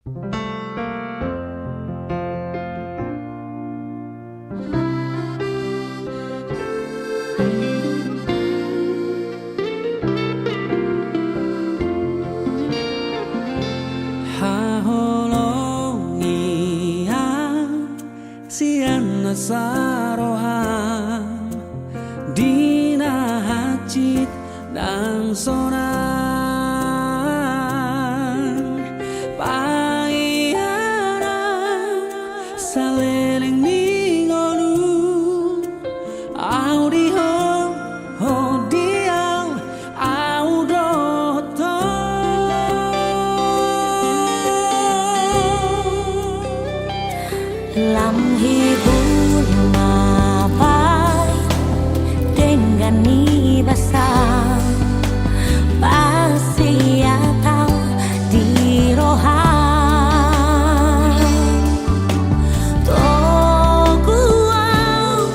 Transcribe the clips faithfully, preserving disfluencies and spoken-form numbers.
Haholongian sian nasa roham di na hansit nang sonang. Paihana saleleng ni ngolu, au di ho, ho di au, au dohot ho. Lam hibul ma baen denggan ni basa, paseat au di roha. Togu au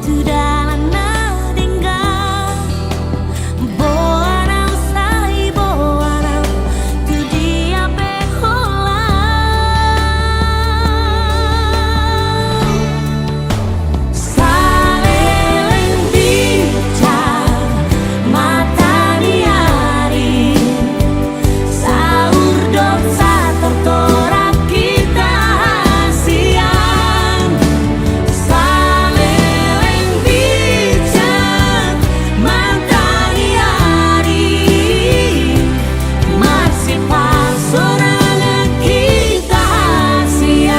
tu dalan na denggan, boan au sai boan au tu dia pe holan. Saleleng bicar mata ni ari, saur dohot satortorak hita hasian. Saleleng bicar mata ni ari, marsipasorangan hita hasian.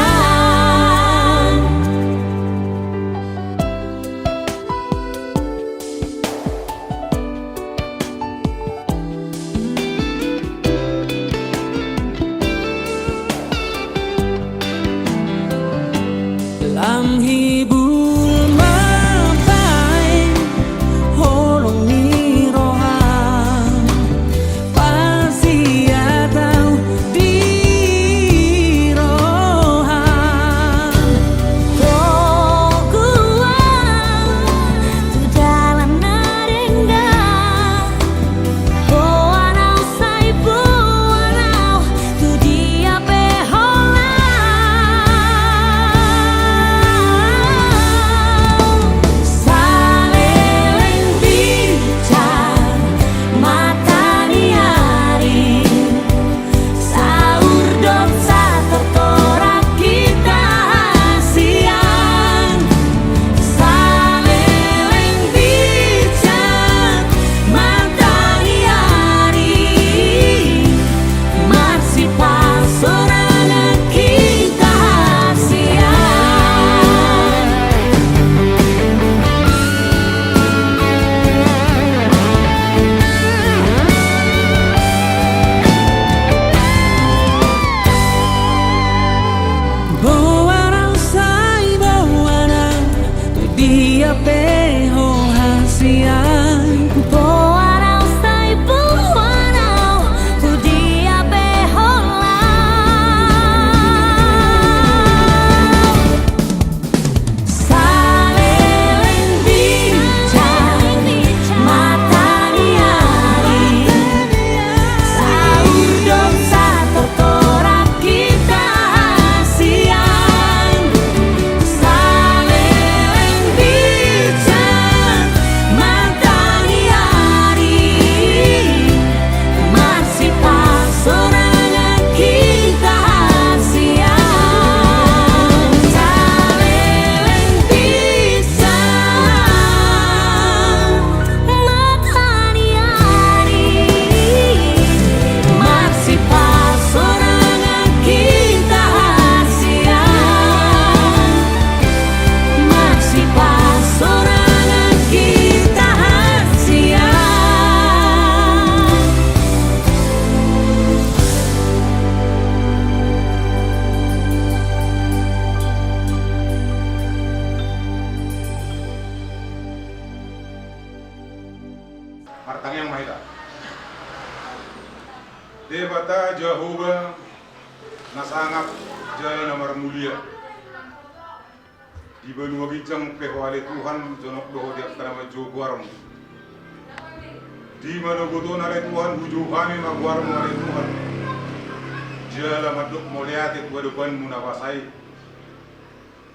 Lam hibul ma baen holong ni roham, paseat au di roham. Togu au tu dalan na denggan, boan au sai boan au tu dia pe holan. Saleleng bicar mata ni ari, saur dohot satortorak hita hasian. Saleleng bicar mata ni ari, marsipasorangan hita hasian. Boan au sai boan au tu dia pe ho hasian. Boan au sai boan au tu dia pe holan. Saleleng bicar mata ni ari, saur dohot satortorak hita hasian. Saleleng bicar mata ni ari, marsipasorangan hita hasian. Saleleng bicar mata ni ari, marsipasorangan hita hasian. Marsipasorangan hita hasian. Martangiang ma hita. Debata Jahowa na sangap jala na marmulia, di banua ginjang pe ho ale Tuhan, jonok do ho di angka na manjou goarmu. Di manogot on ale Tuhan, hujou hami ma goarmu ale Tuhan. Jala mandok mauliate tu adopanmu na basa i.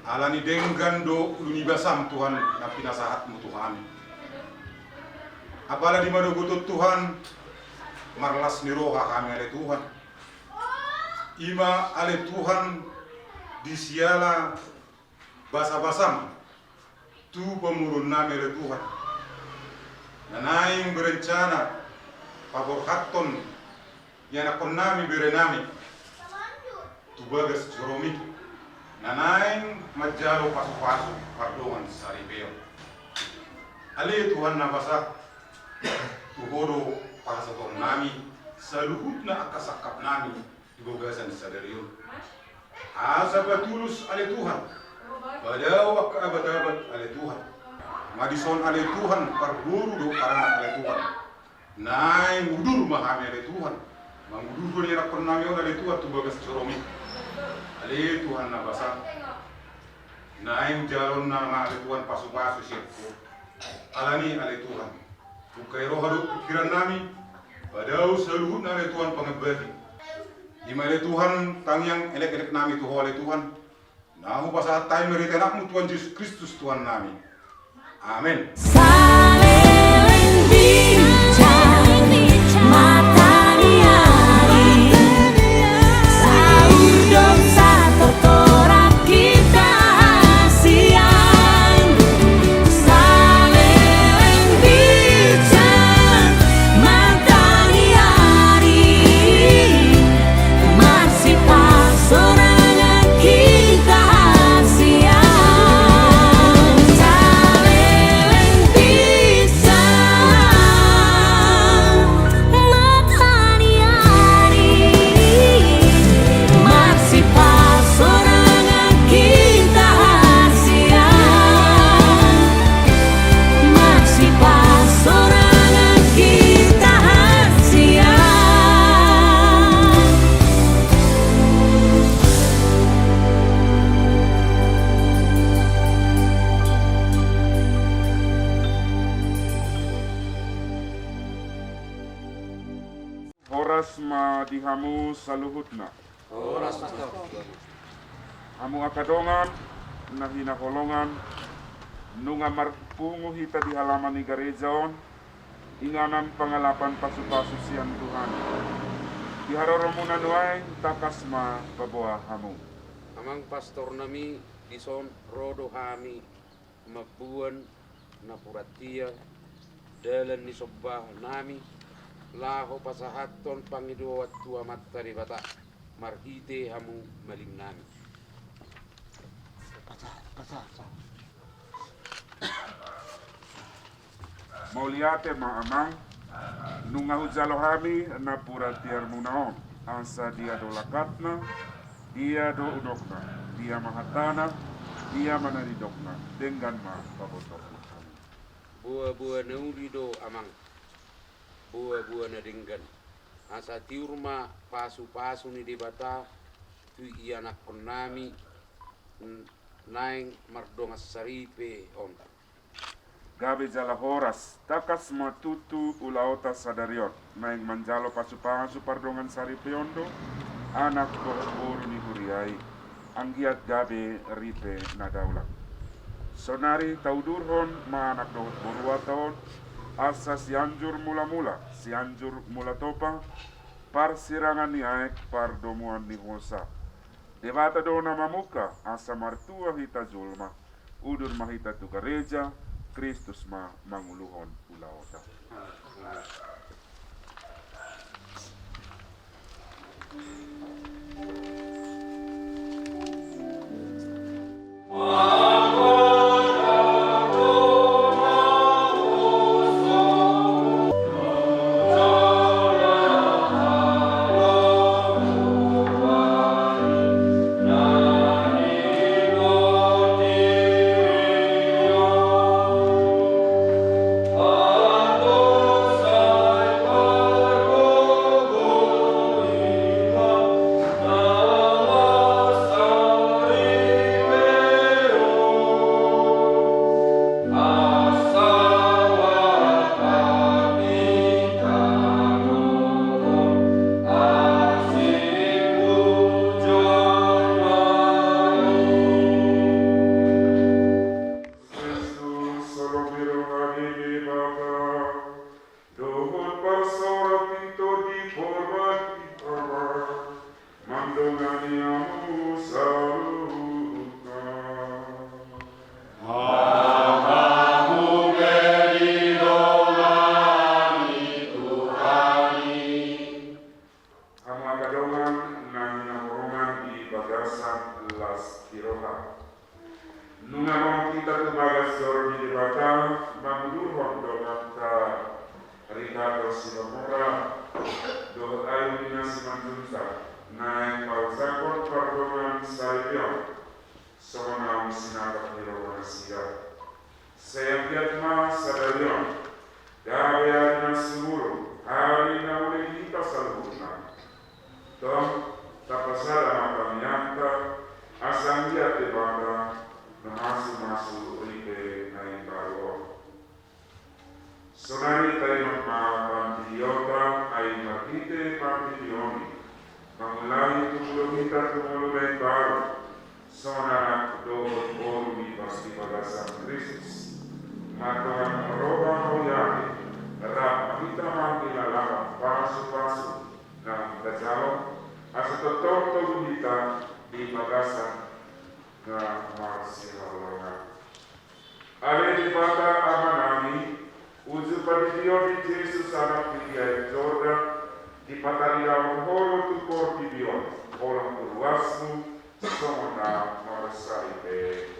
Alani denggan do ulu ni basam Tuhan na pinasahatmu tu hami. Apala di manogot on Tuhan, marlas ni roha hami ale Tuhan. Ima ale Tuhan di siala basabasam tu pamoruonnami ale Tuhan. Na naeng berencana paborhathon ianakkonnami berenami tu bagas joromi. Na naeng manjalo pasupasu pardongan saripeon. Ale Tuhan na basa, tu Ho do pasahatonnami saluhutna angka sangkapnami di bagasan sadari on. Asa patulus ale Tuhan, padao angka abatabat ale Tuhan. Madison ale Tuhan, parboru do paranak ale Tuhan. Naeng udur ma hami ale Tuhan. Mangudurhon ianakkonnami on ale Tuhan tu bagas joromi. Ale Tuhan na basa. Naeng jalonna ma ale Tuhan pasupasu sian Ho. Alani ale Tuhan. Buka roha dohot pingkirannami, padao saluhutna ale Tuhan pangembati. Ima ale Tuhan tangiang elekeleknami tu Ho ale Tuhan. Na hupasahat hami marhite Anakmu Tuhan Jesus Kristus Tuhannami. Amen. Saleleng bica mata ni ari, saur dohot satortoran kita sian. Saleleng bica mata ni ari, marsipasorangan kita sian. Saleleng bica mata ni ari, marsipasorangan kita sian. Marsipasorangan kita sian. Horas ma di hamu saluhutna. Horas ma tu hamu. Hamu angka dongan na hinaholongan, nunga marpungu hita di halaman ni gareja on, inganan pangalapan pasupasu sian Tuhan. Di haroromuna nuaeng tangkas ma paboa hamu. Amang pastornami, dison ro do hami mamboan napuran tia dalan ni sombanami, laho pasahathon pangidoan tu Amanta Debata marhite hamu malimnami. Mauliate ma amang, nunga hujalo hami napuran tiarmuna on, asa dia do langkatna, dia do unokna, dia ma hatana, dia ma na nidokna, denggan ma pabotohon hami. Boaboa na uli do amang, boaboa na denggan, asa tiur ma pasupasu ni Debata tu ianakkonnami, n-, naeng mardongan saripe on. Gabe jala horas, tangkas ma tutu ulaonta sadari on, naeng manjalo pasupasu pardongan saripeon do anak dohot boru ni huria i, anggiat gabe ripe na daulat. Saonari taudurhon ma anak dohot boruonta on, asa Sianjur Mulamula, Sianjur Mulatopa, parsirangan ni aek pardomuan ni hosa. Debata do na mamungka, asa martua hita jolma. Udur ma hita tu gareja, Kristus ma manguluhon ulaonta. Ricardo Sibamora dohot Ayu Mina Simanjuntak, naeng pausahon pardongansaripeon, songon naung sinamot ni roha nasida. Sai anggiat ma sadari on gabe ari na sumurung, ari na uli di hita saluhutna. Tong tapasada ma tangiangta, asa anggiat Debata mamasumasu ripe na imbaru on. Sonari taingot ma pandidionta, ai marhite pandidion i mangulahi tubu do hita tu ngolu na imbaru, songon anak dohot boru ni bagasan Kristus. Mardongan roha mauliate, rap ma hita manghilalahon pasupasu naung tajalo, asa tongtong togu hita di bagasan na marsihaholongan. Ale Debata Amanami, uju pandidion ni Jesus Anakmi di Aek Jordan, dipataridahon Ho do tu portibi on, holan tu ruasMu, songon na marsaripe.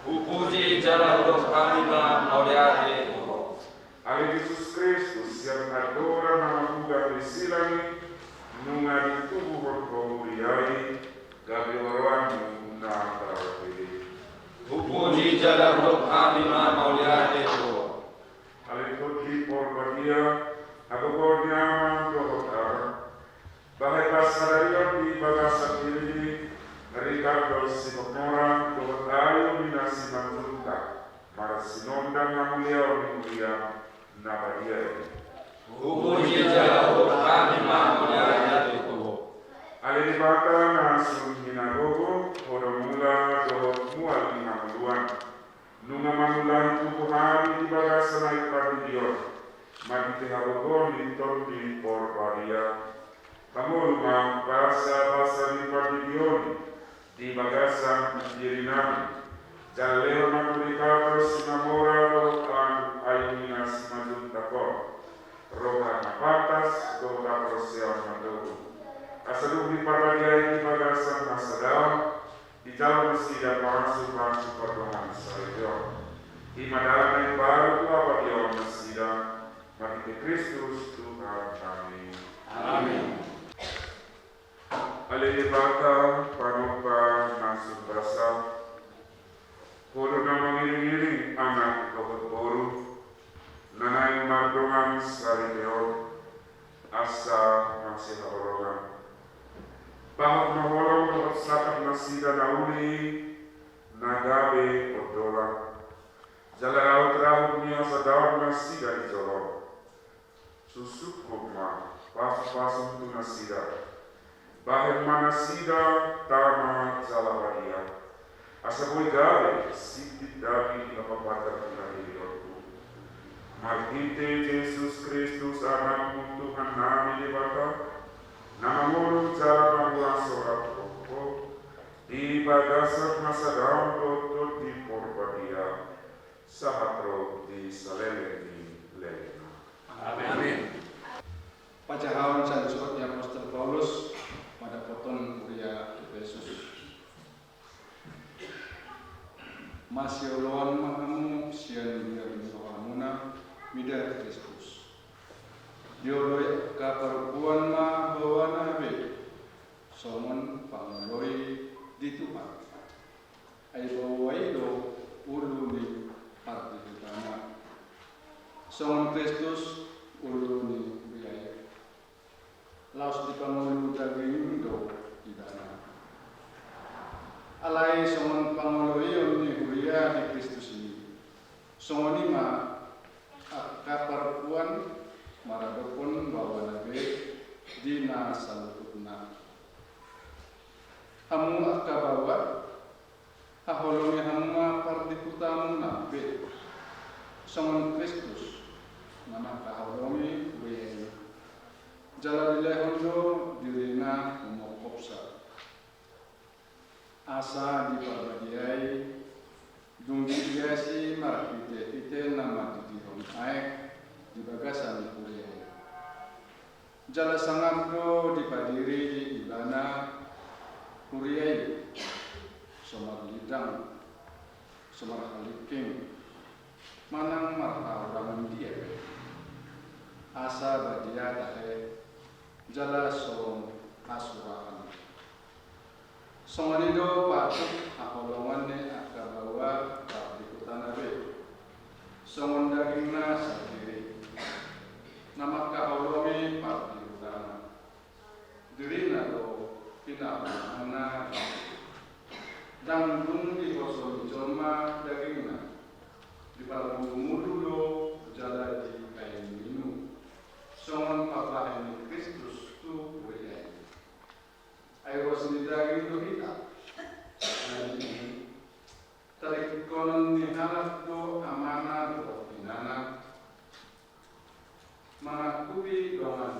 Hupuji jala hudok hami ma mauliate tu Ho. Ale Jesus Kristus, sian andora na mamuga di silang i, nunga ditubuhon Ho huria i, gabe oroanMu na tarpilih. Hupuji jala hudok hami ma mauliate tu Ho. Ale Tondi Porbadia, hagogoon ni Ama dohot Ama, bahen ma sadari on di bagasan diriMi Ricardo Sibamora dohot Ayu Mina Simanjuntak, marsinondang hamuliaon ni huria na badia i. Hupuji jala hudok hami ma mauliate tu Ho. Ale Debata na sun hinagogo, Ho do mula dohot mual ni hangoluan. Nunga mangulahi tubu hami di bagasan aek pandidion, marhite hagogoon ni Tondi Porbadia. Pangolu ma basabasa ni pandidion i di bagasan dirinami. Jala lehon ma tu Ricardo Sibamora dohot Ayu Mina Simanjuntak on roha na pantas dohot haporseaon na togu, asa dung diparbadia i di bagasan hasadaon, dijalo nasida pasupasu pardongansaripeon. I ma dalan na imbaru tu habadiaon nasida, marhite Kristus Tuhannami. Amin. Ale Debata, Panompa na sun basa, Ho do na mangiringiring anak dohot boru na naeng mardongansaripeon, asa marsihaholongan. Pahot ma holong dohot sangkap nasida na uli na gabe ondolan, jala rahutrahut ni hasadaon nasida di jolom. Susukhon ma pasupasum tu nasida. Bahen ma nasida tama jala badia, asa boi gabe sititi daging na papatar tu hahilionku. Marhite Jesus Kristus Anakmu, Tuhannami Debata, na mangolu jala manguaso rap dohot Ho, di bagasan hasadaon dohot Tondi Porbadia, sahat ro di saleleng ni lelengna. Amin. Pajahaon sian surat ni apostel Paulus mandapothon huria Efesus. Masioloan ma hamu sian biar ni rohamuna mida Kristus. Dioloi angka parompuan ma baoana be, songon pangoloi di Tuhan. Ai baoa i do ulu ni pardihutana, songon Kristus ulu ni huria i. Laos dipangolu daging do ibana. Alai songon pangoloion ni huria di Kristus i, songon i ma angka parompuan maradophon baoana be di na saluhutna. Hamu angka baoa, haholongi hamu ma pardihutamuna be, songon Kristus na mangkaholongi huria i, jala dilehon do dirina humongkopsa, asa diparbadiai dung dihiasi marhitehite na mandidihon aek di bagasan huria i. Jala sangap do dipadiri ibana huria i, so marlindang, so marhalingking, manang marhahurangan dia be. Asa badia tahe jala songon hasurahan. Songon i do patut haholongan ni angka baoa pardihutana be, songon dagingna sandiri na mangkaholongi pardihutana. Dirina do pinaholonganna. Ndang dung dihoso ni jolma dagingna, diparmudumudu do jala dipainuminu, songon pambahen ni Kristus tu huria i. Ai ruas ni daging do hita. Jadi, taringkonon ni halak do amana dohot inana, mangakupi dongan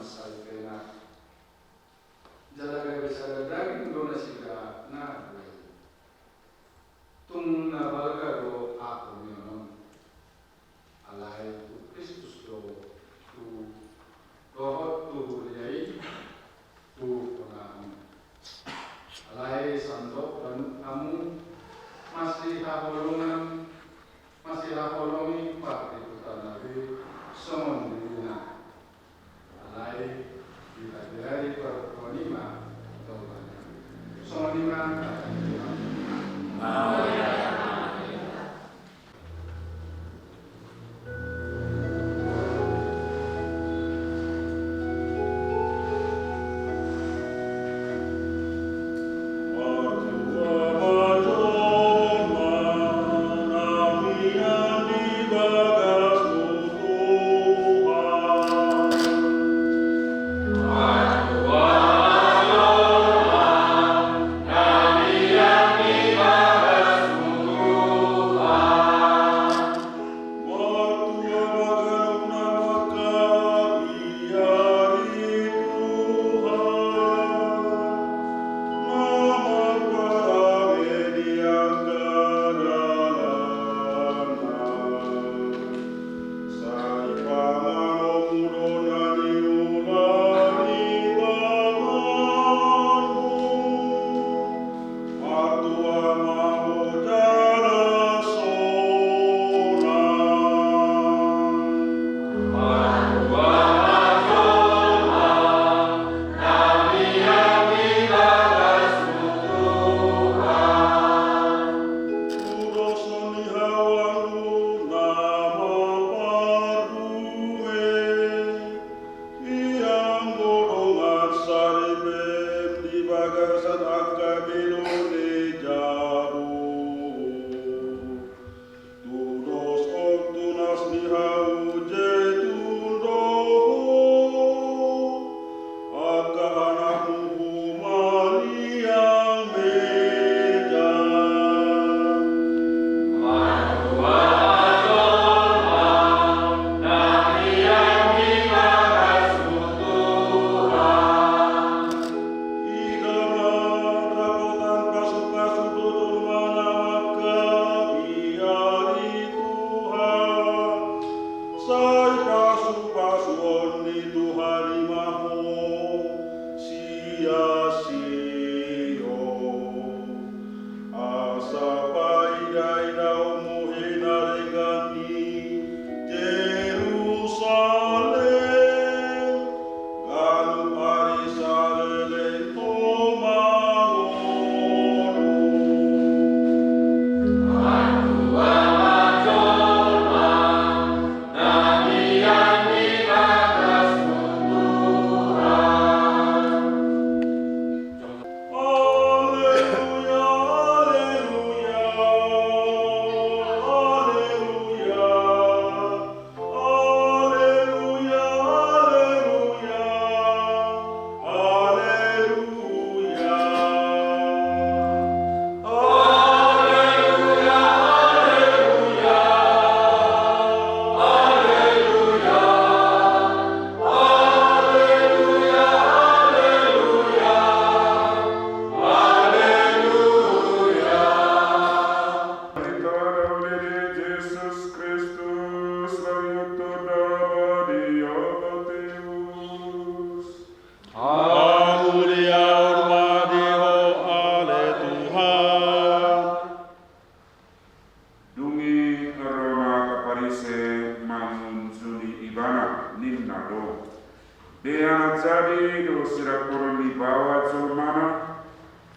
do sirangkonon ni baoa jolmana,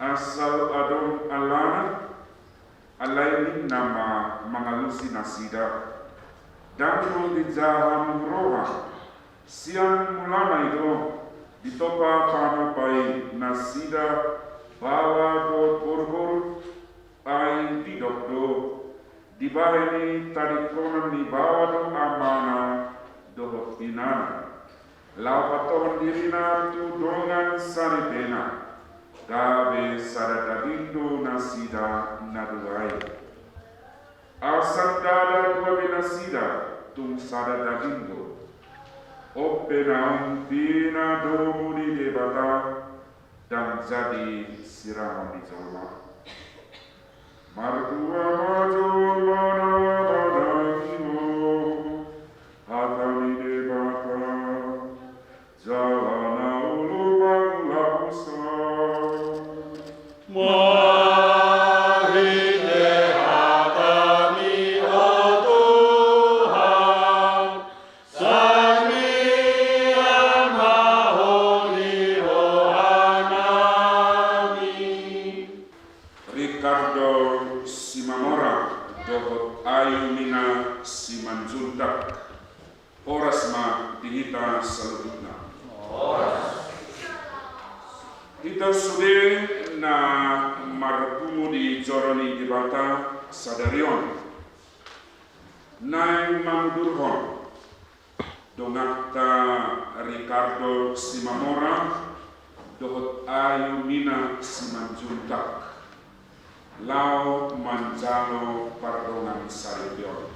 asal adong alana, alai ninna ma mangalusi nasida. Ndang ro dijaha hamu roha, sian mulana i do ditompa panopai nasida baoa dohot boruboru, ai didok do, dibahen i tadingkonon ni baoa do amana dohot inana, laho patohon dirina tu dongan saritena, gabe sada daging do nasida na dua i. Asa ndada dua be nasida, tung sada daging do. On pe naung pinadomu ni Debata, ndang jadi sirangon ni jolma. Martua ma jolma na manang i, hata ni Debata, jala na olo mangula dosa. Marhite hataMi, o Tuhan, sai mian ma holi rohanami. Ricardo Simamora dohot Ayu Mina Simanjuntak. Horas ma di hita saluhutna. Hita sude na marpungu di joro ni Debata sadari on, naeng mangudurhon donganta Ricardo Simamora dohot Ayu Mina Simanjuntak laho manjalo pardongansaripeon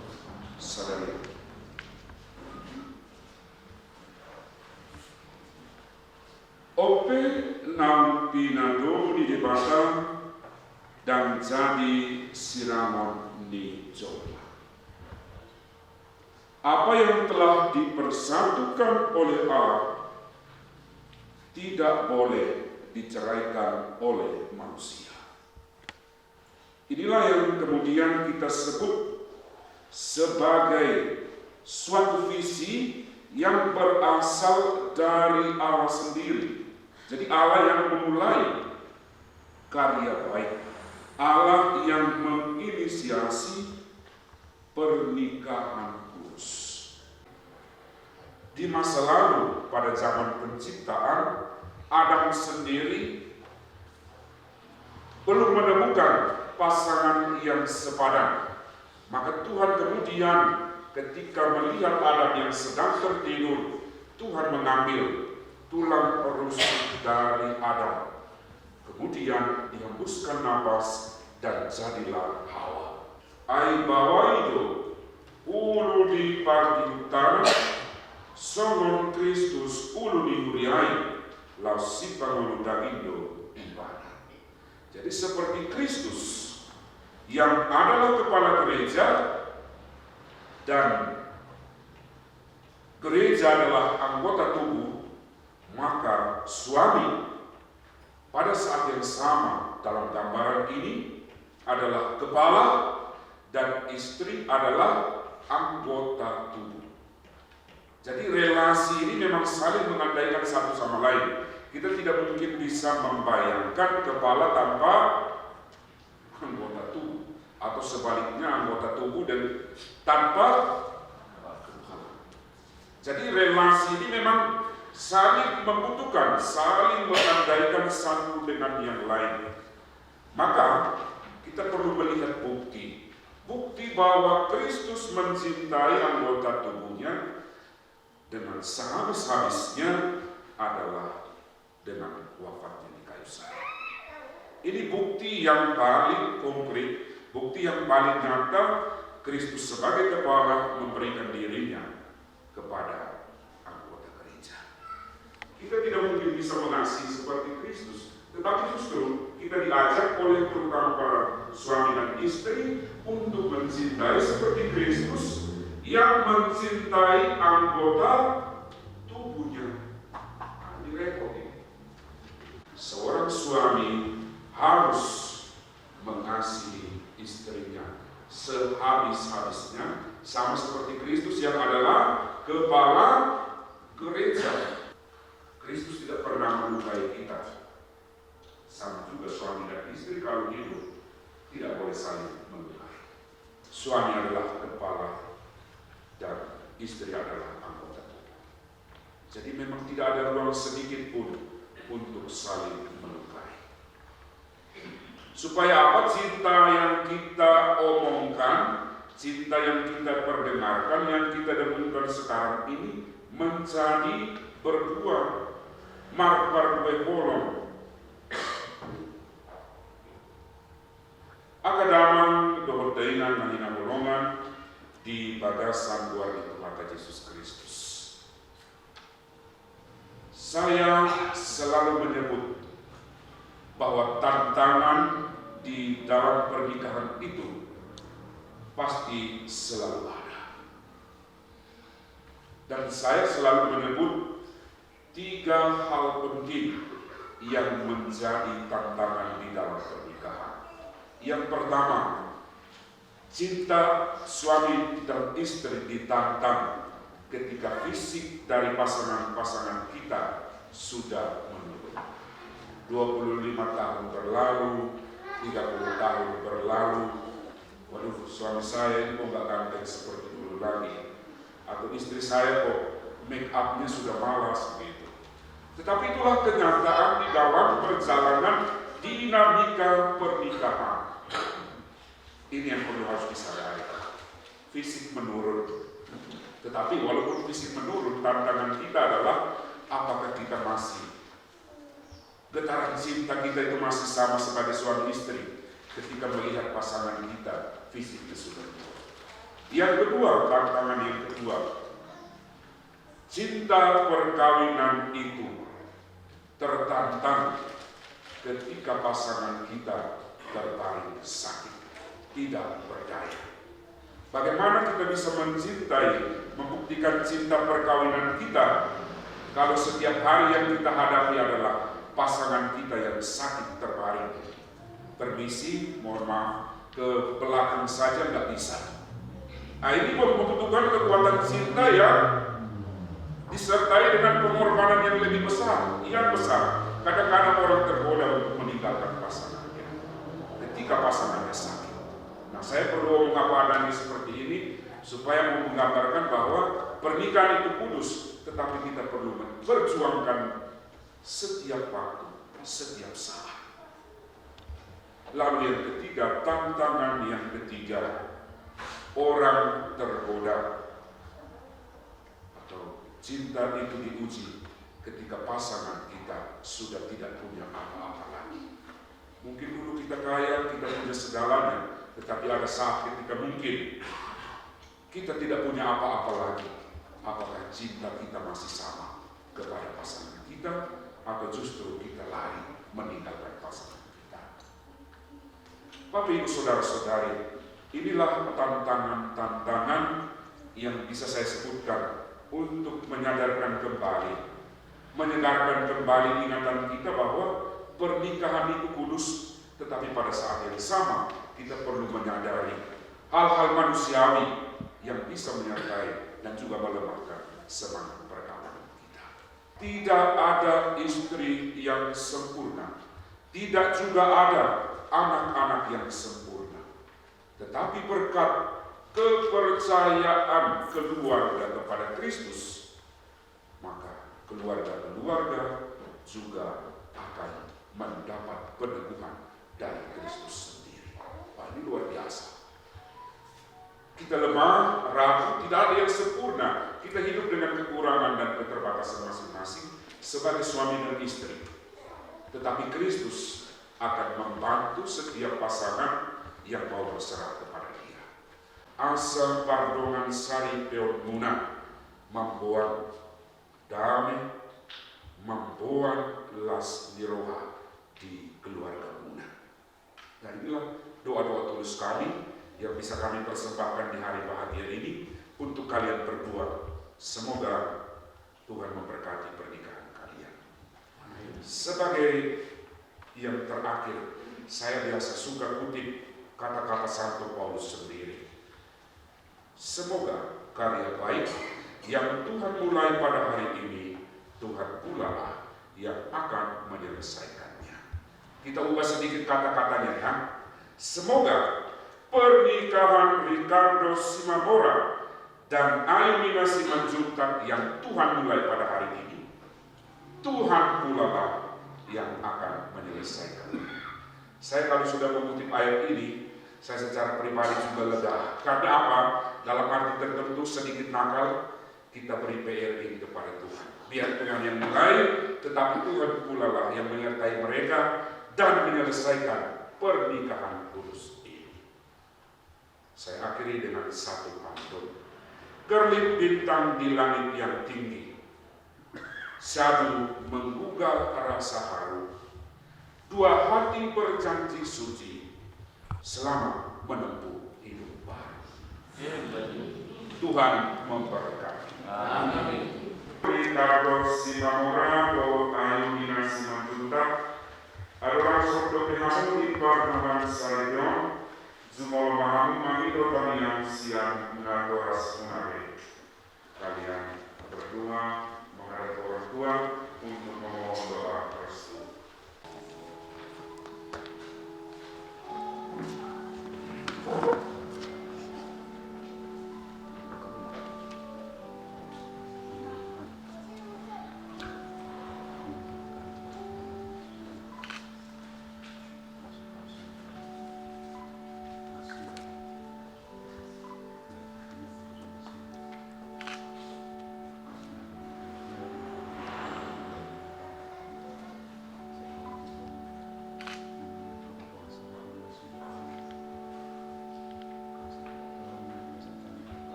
sadari on. On pe naung pinadomu ni Debata, ndang jadi sirangon ni jolma. Apa yang telah dipersatukan oleh Allah tidak boleh diceraikan oleh manusia. Inilah yang kemudian kita sebut sebagai suatu visi yang berasal dari Allah sendiri. Jadi, Allah yang memulai karya baik, Allah yang menginisiasi pernikahan kudus. Di masa lalu, pada zaman penciptaan, Adam sendiri belum menemukan pasangan yang sepadan. Maka Tuhan kemudian, ketika melihat Adam yang sedang tertidur, Tuhan mengambil tulang rusuk dari Adam. Kemudian dihembuskan napas dan jadilah Hawa. Ai baoa i do ulu ni pargintutana, songon Kristus ulu ni huria i, laos sipangolu daging do ibana. Jadi, seperti Kristus yang adalah kepala gereja dan gereja adalah anggota tubuh, maka suami pada saat yang sama dalam gambaran ini adalah kepala dan istri adalah anggota tubuh. Jadi, relasi ini memang saling mengandaikan satu sama lain. Kita tidak mungkin bisa membayangkan kepala tanpa anggota tubuh, atau sebaliknya, anggota tubuh dan tanpa kepala. Jadi, relasi ini memang saling membutuhkan, saling mengandaikan satu dengan yang lain. Maka, kita perlu melihat bukti. Bukti bahwa Kristus mencintai anggota tubuhnya dengan sehabis-habisnya adalah dengan wafatnya di kayu salib. Ini bukti yang paling konkret, bukti yang paling nyata, Kristus sebagai kepala memberikan dirinya kepada anggota gereja. Kita tidak mungkin bisa mengasihi seperti Kristus, tetapi justru kita diajak oleh terutama para suami dan istri untuk mencintai seperti Kristus yang mencintai anggota tubuhnya. Nah, ini repot ini. Seorang suami harus mengasihi istrinya sehabis-habisnya, sama seperti Kristus yang adalah kepala gereja. Kristus tidak pernah melukai kita. Sama juga suami dan istri kalau hidup tidak boleh saling melukai. Suami adalah kepala dan istri adalah anggota tubuh. Jadi memang tidak ada ruang sedikit pun untuk saling melukai. Supaya apa? Cinta yang kita omongkan, cinta yang kita perdengarkan, yang kita dengungkan sekarang ini menjadi berbuah, marparbue holong. Angka damang dohot dainang na hinaholongan di bagasan goar ni Tuhanta Jesus Kristus. Saya selalu menyebut bahwa tantangan di dalam pernikahan itu pasti selalu ada. Dan saya selalu menyebut tiga hal penting yang menjadi tantangan di dalam pernikahan. Yang pertama, cinta suami dan istri ditantang ketika fisik dari pasangan-pasangan kita sudah menurun. Dua puluh lima tahun berlalu, tiga puluh tahun berlalu, waduh, suami saya ini kok nggak ganteng seperti dulu lagi. Atau istri saya kok make up-nya sudah malas begitu. Tetapi itulah kenyataan di dalam perjalanan dinamika pernikahan. Ini yang perlu harus disadari. Fisik menurun. Tetapi walaupun fisik menurun, tantangan kita adalah apakah kita masih, getaran cinta kita itu masih sama sebagai suami istri ketika melihat pasangan kita fisiknya sudah menurun. Yang kedua, tantangan yang kedua, cinta perkawinan itu tertantang ketika pasangan kita terbaring sakit, tidak berdaya. Bagaimana kita bisa mencintai, membuktikan cinta perkawinan kita, kalau setiap hari yang kita hadapi adalah pasangan kita yang sakit terbaring? Permisi, mohon maaf, ke belakang saja nggak bisa. Nah, ini membutuhkan kekuatan cinta yang disertai dengan pengorbanan yang lebih besar, yang besar. Kadang-kadang orang tergoda untuk meninggalkan pasangannya ketika pasangannya sakit. Nah, saya perlu ngomong apa adanya seperti ini supaya mau menggambarkan bahwa pernikahan itu kudus, tetapi kita perlu memperjuangkan setiap waktu, setiap saat. Lalu yang ketiga, tantangan yang ketiga, orang tergoda atau cinta itu diuji ketika pasangan kita sudah tidak punya apa-apa lagi. Mungkin dulu kita kaya, kita punya segalanya, tetapi ada saat ketika mungkin kita tidak punya apa-apa lagi. Apakah cinta kita masih sama kepada pasangan kita, atau justru kita lari meninggalkan pasangan kita? Bapak, Ibu, saudara-saudari, inilah tantangan-tantangan yang bisa saya sebutkan untuk menyadarkan kembali, menyegarkan kembali ingatan kita bahwa pernikahan itu kudus, tetapi pada saat yang sama kita perlu menyadari hal-hal manusiawi yang bisa menyertai dan juga melemahkan semangat perkawinan kita. Tidak ada istri yang sempurna, tidak juga ada anak-anak yang sempurna. Tetapi berkat kepercayaan keluarga kepada Kristus, maka keluarga-keluarga juga akan mendapat peneguhan dari Kristus sendiri. Wah, ini luar biasa. Kita lemah, ragu, tidak ada yang sempurna. Kita hidup dengan kekurangan dan keterbatasan masing-masing sebagai suami dan istri. Tetapi Kristus akan membantu setiap pasangan yang mau berserah kepada Dia. Asa pardongansaripeonmuna mamboan dame, mamboan las ni roha di keluargamuna. Nah, inilah doa-doa tulus kami yang bisa kami persembahkan di hari bahagia ini untuk kalian berdua. Semoga Tuhan memberkati pernikahan kalian. Sebagai yang terakhir, saya biasa suka kutip kata-kata Santo Paulus sendiri. Semoga karya baik yang Tuhan mulai pada hari ini, Tuhan pula lah yang akan menyelesaikannya. Kita ubah sedikit kata-katanya, ya. Semoga pernikahan Ricardo Simamora dan Ayu Mina Simanjuntak yang Tuhan mulai pada hari ini, Tuhan pulalah yang akan menyelesaikannya. Saya kalau sudah mengutip ayat ini, saya secara pribadi juga lega. Karena apa? Dalam arti tertentu sedikit nakal, kita beri P R ini kepada Tuhan. Biar Tuhan yang mulai, tetapi Tuhan pulalah yang menyertai mereka dan menyelesaikan pernikahan kudus ini. Saya akhiri dengan satu pantun. Kerlip bintang di langit yang tinggi, syahdu menggugah rasa haru. Dua hati berjanji suci selama menempuh hidup baru. Tuhan memberkati. Amin. Ricardo Simamora dohot Ayu Mina Simanjuntak, andorang so hudok hamu di pardongansaripeon, jumolo ma hamu mangido tangiang sian natorasmuna be. Kalian berdoa menghadap orang tua untuk memohon doa restu.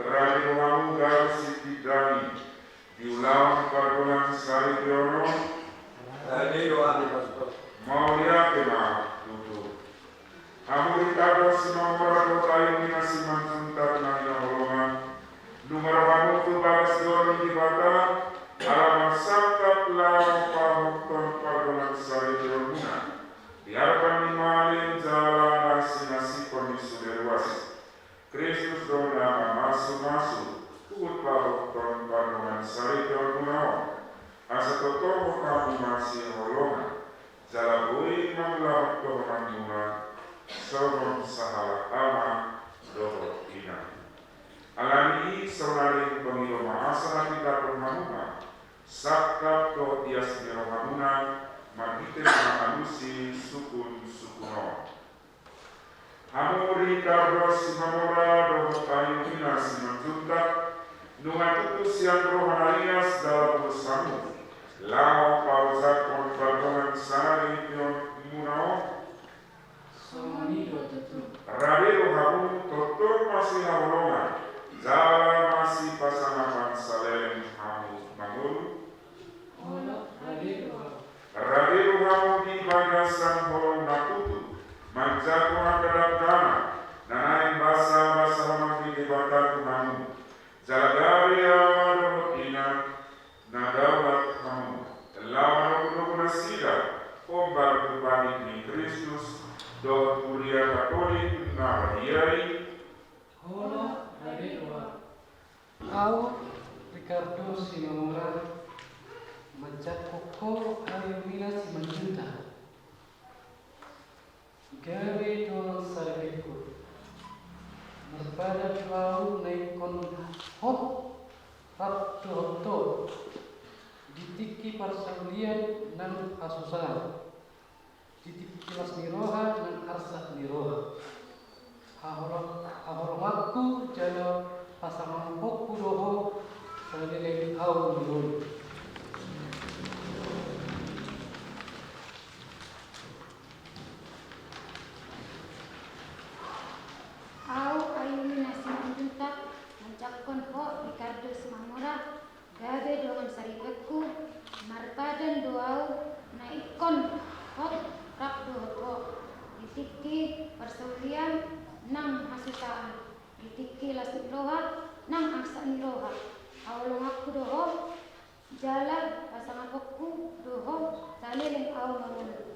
Rade do hamu gabe sitindali di ulaon pardongansaripeon on. Rade do hamu, Pastor. Mauliate ma tutu. Hamu Ricardo Simamora dohot Ayu Mina Simanjuntak na hinaholongan, nunga ro hamu tu bagas joro ni Debata, ala marsangkap laho pahothon pardongansaripeonmuna di adopan ni malim jala na sinasipon ni sude ruas. Kristus do na mamasumasu huhut pahothon pardongansaripeonmuna on, asa tongtong hamu masihaholongan, jala boi mangulahon tohonanmuna songon sahalak ama dohot ina. Alani i saonari hupangido ma asa na pintor hamu ma sangkap dohot ias ni rohamuna marhite mangalusi sungkunsungkun on. Hamu Ricardo Simamora dohot Ayu Mina Simanjuntak, nunga tutu sian roha na ias jala bulus hamu laho paojakhon pardongansaripeonmuna on. Songon i do tutu. Rade do hamu tongtong masihaholongan jala masipasangapan saleleng hamu mangolu. Olo, rade do hamu. Rade do hamu di bagasan holong na tutu manjangkon angka dangka na naeng basabasa ni Debata tu hamu. Jala gabe ama dohot ina na daulat hamu laho manogunogu nasida hombar tu patik ni Kristus dohot Kuria Katolik na badia i. Olo, rade do hamu. Au Ricardo Simamora manjangkon ho Ayu Mina Simanjuntak. Gabe dongan saripeku, marpadan do ahu na ingkon hot rap dohot ho di tingki parsaulian nang hasusaan, di tingki las ni roha nang arsak ni roha. Haholong-, haholonganku jala pasangaponku do ho saleleng ahu marngolu. Ahu Ayumi na Simanjuntak manjangkon ho Ricardo Simamora, gabe dongan saripeku, marpadan do ahu na ingkon hot rap dohot ho di tingki parsaulian nang hasusaan, di tingki las ni roha nang arsak ni roha. Haholonganku do ho jala pasangaponku do ho saleleng ahu marngolu.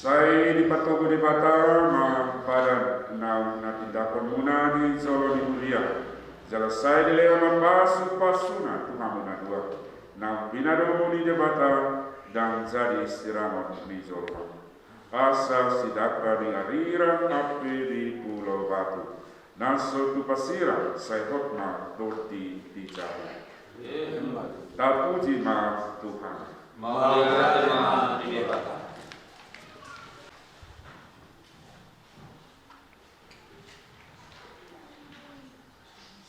Sai dipatogu Debata ma padan naung na tindakonmuna di jolo ni huria, jala sai dilehon ma pasupasuna tu hamu na dua, naung pinadomu ni Debata, ndang jadi sirangon ni jolma. Asa sidangka di arirang hape di Pulo Batu, na so tupa sirang, sai hot ma tondi di jabu. Tapuji ma Tuhan. Mauliate ma di Debata.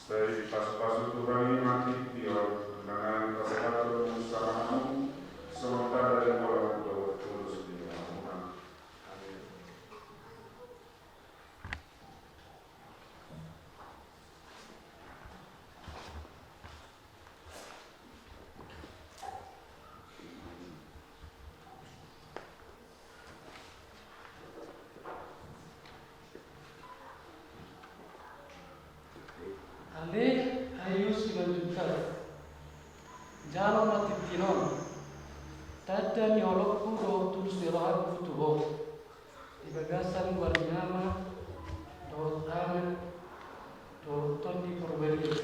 Sai dipasupasu Tuhan i ma tingki on, manang pasahathon muse ma hamu songon tanda ni holong dohot tulus ni rohamuna. Amin. Ale Ayu Simanjuntak, jalo ma tingki on tanda ni holongku dohot tulus ni rohangku tu ho. Di bagasan goar ni Ama, dohot Anak, dohot Tondi Porbadia.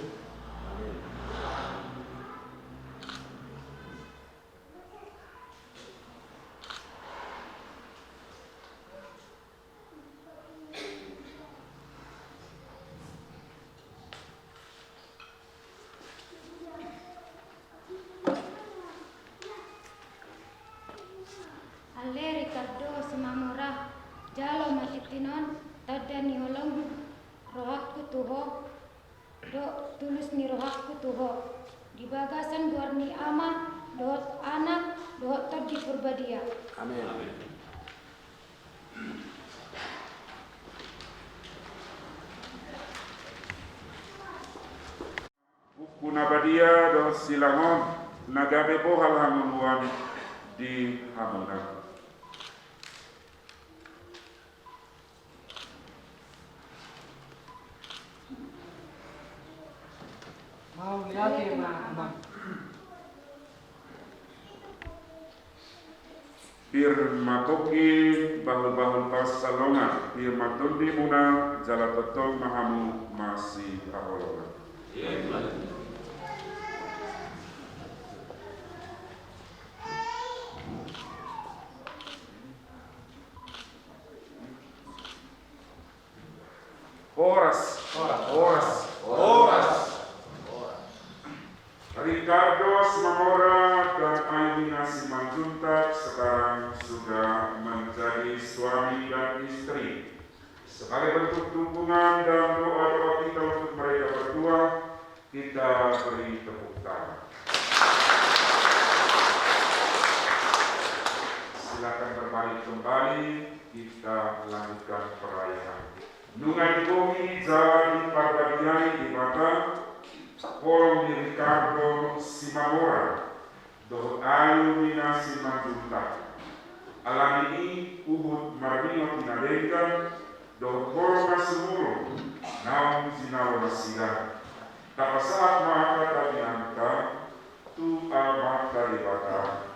Ale Ricardo Simamora, jalo ma tingki on tanda ni holong rohangku tu ho, dohot tulus ni rohangku tu ho. Di bagasan goar ni Ama, dohot Anak, dohot Tondi Porbadia. Amin. Buku na badia dohot silang on, na gabe bohal hangoluan di hamuna. Mauliate ma, Amang. Pir ma pongki bahulbahul pansalongan, pir ma tondimuna, jala tongtong ma hamu masihaholongan. Horas, horas, horas. Ricardo Simamora dan Ayumi na Simanjuntak sekarang sudah menjadi suami dan istri. Sebagai bentuk dukungan dan doa-doa kita untuk mereka berdua, kita beri tepuk tangan. Silakan berbalik kembali, kita lanjutkan perayaan. Nunga dibohi jala diparbadiai Debata holong ni Ricardo Simamora dohot Ayumi na Simanjuntak. Alani i huhut marningot na denggan dohot holong na sumurung naung jinalo nasida. Tapasahat ma hata binanta tu Amanta Debata.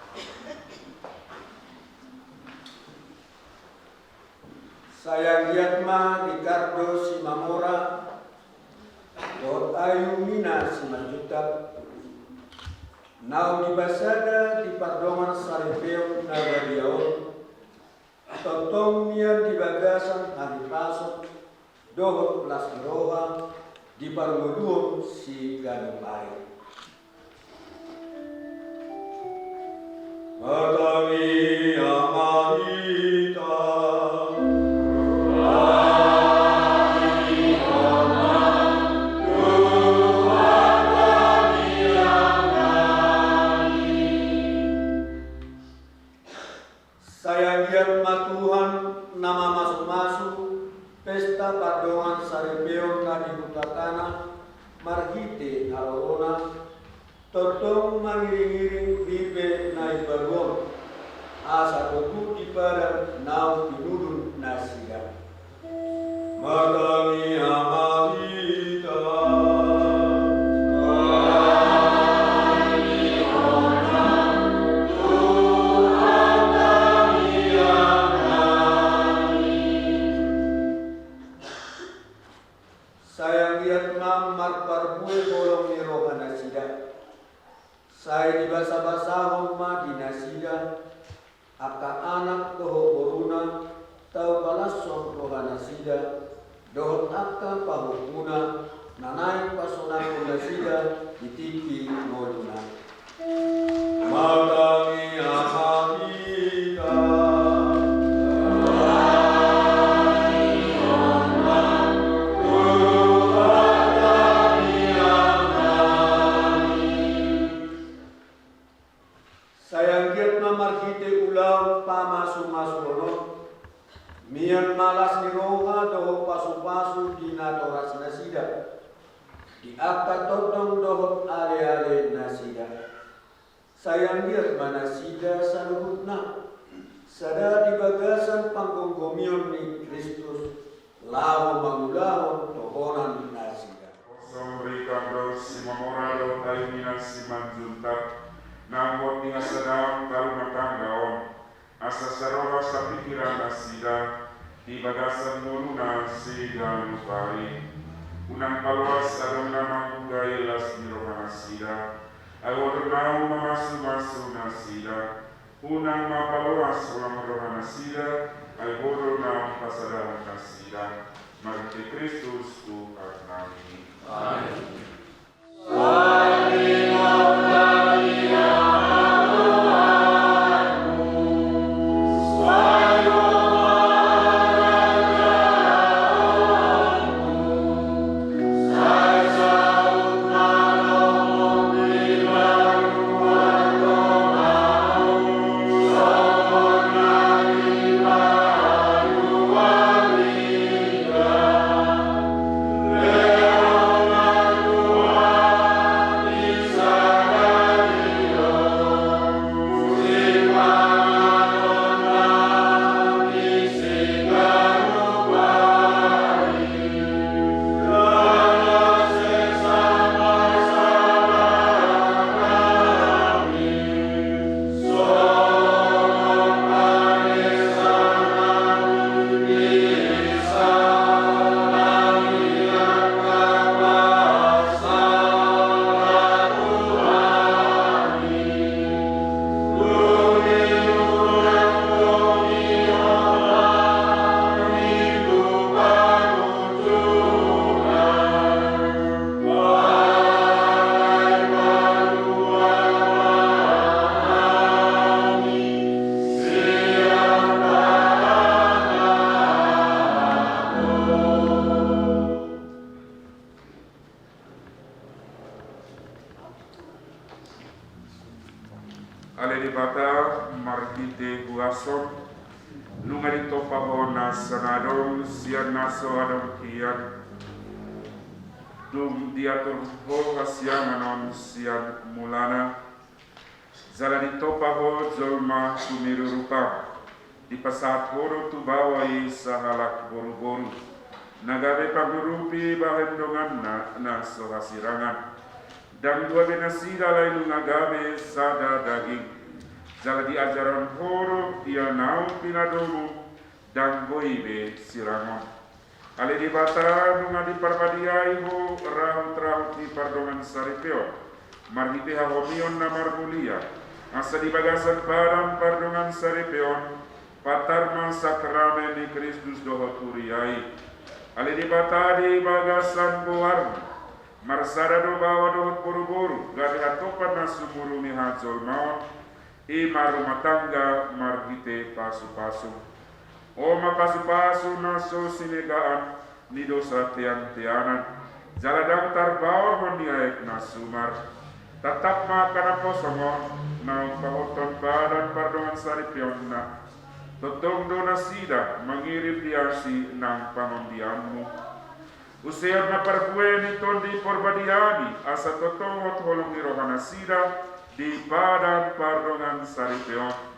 Sai anggiat ma Ricardo Simamora dohot Ayumi na Simanjuntak Naung dipasada di pardongan saripeon na badia on, tongtong mian di bagasan hahipason dohot las ni roha di parngoluon siganup ari. Martangiang ma hita. Sai anggiat ma Tuhan na mamasumasu pesta pardongan saripeon na di huta Kana marhite harorona, tongtong mangiringiring ripe na imbaru on, asa tongtong dipadan naung pinudun nasida. Martangiang ma hita. Sai anggiat ma marparbue holong ni rohanasida. Sai dibasabasahon ma di nasida angka anak dohot boruna, tau palashon rohanasida, dohot angka pahompuna na naeng pasonanghon nasida di tingki ngoluna. Martangiang ma hita. Sai anggiat ma marhite ulaon pamasumasuon on, mian ma las ni roha dohot pasupasu di natorasnasida, di angka tondong dohot alealenasida. Sai anggiat ma nasida saluhutna sada di bagasan panggomgomion ni Kristus, laho mangulahon tohonan nasida. Songon rikan do simamora dohot ayuningan simanjuntak, na huhot di hasadaon tarumah tangga on, asa saroha sapikiran nasida di bagasan ngoluna siganup ari. Unang paloas adong na manggugai las ni rohanasida, ai Ho do naung mamasumasu nasida. Unang ma paloas holong rohanasida, ai Ho do naung pasadahon nasida. Marhite Kristus Tuhannami. Amen. Ale Debata, marhite huasom, nunga ditompa Ho nasa na adong sian na so adong hian, dung diatur Ho hasiangan on sian mulana, jala ditompa Ho jolma humiru rupam, dipasahat Ho do tu baoa i sahalak boruboru, na gabe pangurupi bahen donganna na so hasirangan. Ndang dua be nasida alai nunga gabe sada daging. Jala diajarhon Ho do ia naung pinadomu, ndang boi be sirangon. Ale Debata, nunga diparpadiai Ho rahut-rahut ni pardongan saripeon, Marhite hahomion na marmulia, asa di bagasan padan pardongansaripeon, patar ma sakramen ni Kristus dohot huria i. Ale Debata, di bagasan goarmu, marsada do baoa dohot boruboru, gabe hatopan na sumurung ni hajolmaon, i ma rumah tangga marhite pasupasu. O ma pasupasu na so sinegaan ni dosa teanteanan, jala ndang tarbaorhon ni aek na sumar. Tatap ma angka naposom on, naung pahothon padan pardongansaripeonna, tongtong do nasida mangirim di asi nang pangondianmu. Usehon ma parbue ni Tondi Porbadia i, asa tongtong hot holong ni rohanasida di padan pardongansaripeon.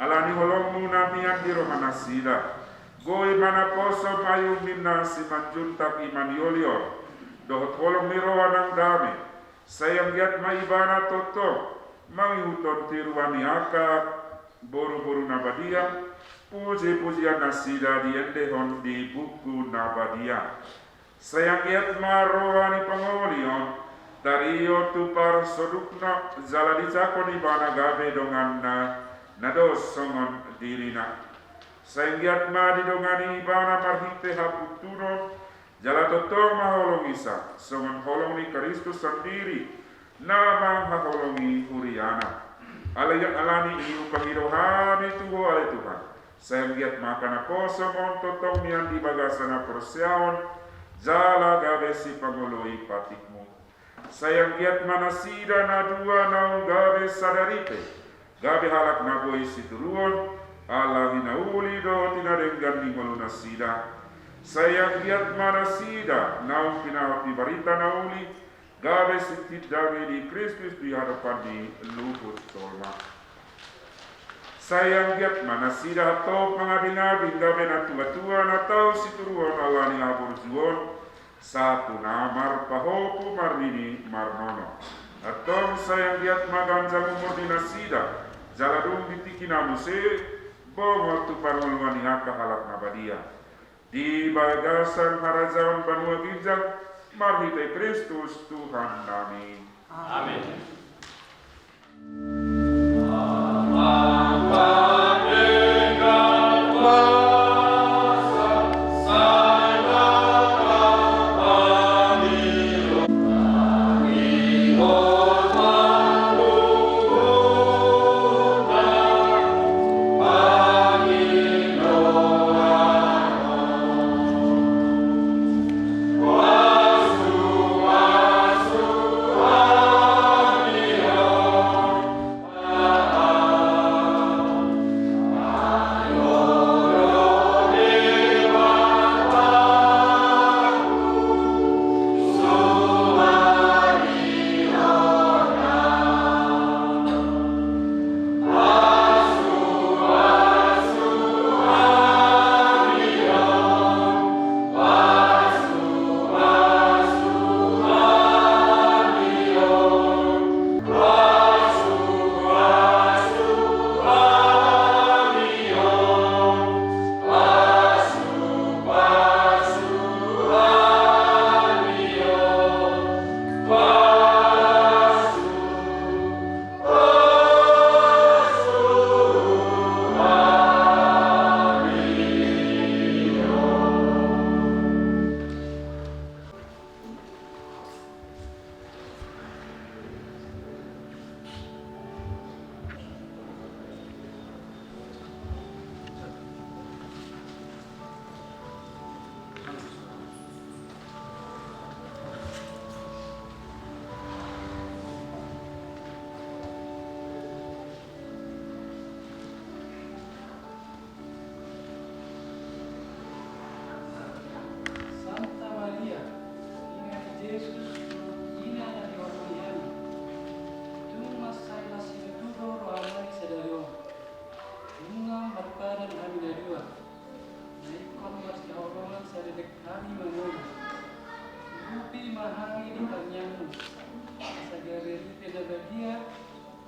Ala ni holongmu na mian di rohanasida, boi ma naposom ai umminna simanjuntak i manioliol, dohot holong ni roha nang dame, sai anggiat ma ibana tongtong mangihuthon tiruan ni angka boruboru na badia, pujipujiannasida diendehon di buku na badia. Sai anggiat ma roha ni pangoli on tariot tu parsodukna, jala dijangkon ibana gabe donganna na dos songon dirina. Sai anggiat ma didongani ibana marhite hapundunon, jala tongtong maholongisa songon holong ni Kristus sandiri na manghaholongi huriana. Alai ala ni i hupangido hami tu Ho ale Tuhan, sai anggiat ma angka naposom on tongtong mian di bagasan haporseaon, jala gabe sipangoloi patikmu. Sai anggiat ma nasida na dua naung gabe sada ripe, gabe halak na boi situruon, ala ni na uli dohot na denggan ni ngolunasida. Sai anggiat ma nasida naung pinahot ni barita na uli, gabe sitindangi di Kristus di hadopan ni luhut jolma. Sai anggiat ma nasida hatop mangabingabing gabe natuatua na tau situruon ala ni haburjuon, sahat tu na marpahopu marnini marnono. Antong sai anggiat ma ganjang umur ni nasida, jala dung di tingki na muse, bongot tu parngoluan ni angka halak na badia di bagasan harajaon banua ginjang, marhite Kristus Tuhannami. Amen. Santa Maria, ina ni Jesus, ina na dioloi hami, tung mansai masitutu do rohanami sadari on. Nunga marpadan hami na dua, na ingkon marsihaholongan sadedek hami mangolu. Urupi ma hami di tangiangmu, asa gabe ripe na badia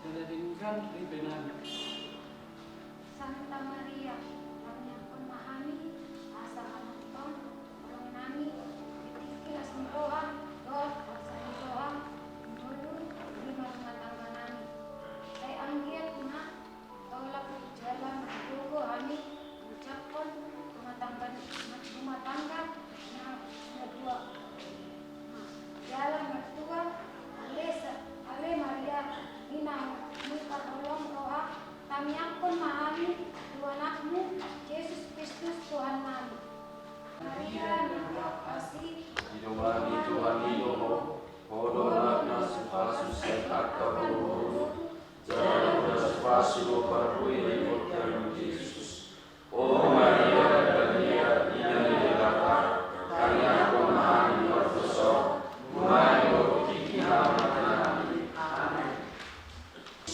jala denggan ripenami. Santa Maria, tangiangkon ma hami asa manongtong holongnami di tingki las ni roha dohot bangsa ni roha, ngolu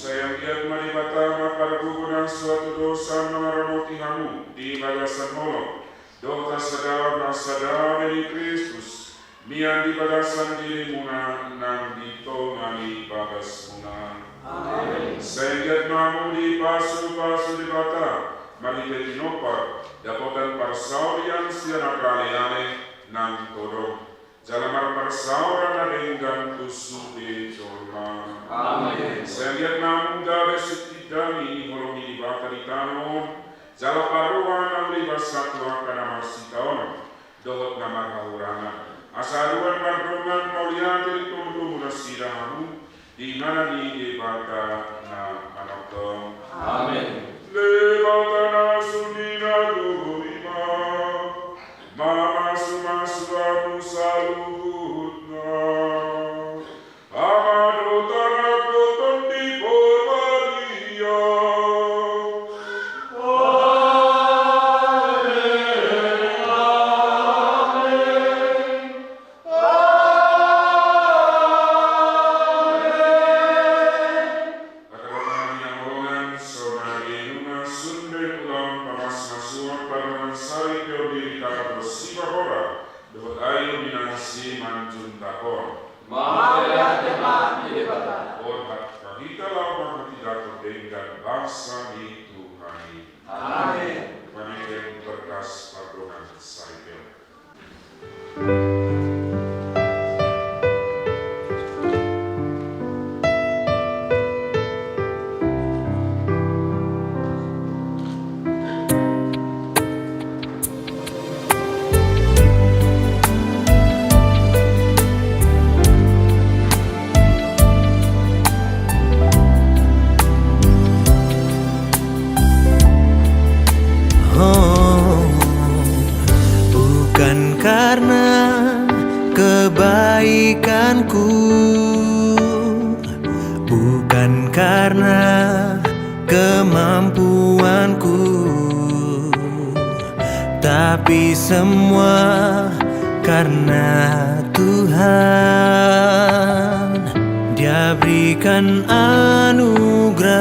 Sai anggiat ma Debata Ama Pargogo nang suatu dosa mangaramoti hamu di bagasan holong dohot hasadaon na sada be ni Kristus, mian di bagasan dirimuna nang di tonga ni bagasmuna. Amen. Sai anggiat ma hamu dipasupasu Debata marhite pinompar, dapotan parsaoran sian angka aleale nang todong, jala marparsaoran na denggan tu sude jolma. Amen. Sai anggiat ma hamu gabe sitindangi ni holong ni Debata di tano on, jala parroha na uli basa tu angka na marsitaonon dohot na marhahurangan, asa haduan mardongan mauliate di tomutomu nasida hamu, di ngana ni Debata na manongtong. Amen. Debata na sun ni na gogo i ma mamasumasu hamu saluhutna. Ama dohot Anak dohot Tondi Porbadia. Amen. Amen. Amen. Angka dongan na hinaholongan, sonari nunga sun be ulaon pamasumasuon pardongansaripeon diri, tangkas sipaboa dohot air minum simanjuntak on. Mauliate ma di Debata. Borhat ma hita laho manghatindangkon denggan basa ni Tuhan i. Amen. Maneken berkas pardongansaripeon. Oh, bukan karena kebaikanku, bukan karena kemampuanku, tapi semua karena Tuhan. Dia berikan anugerahnya.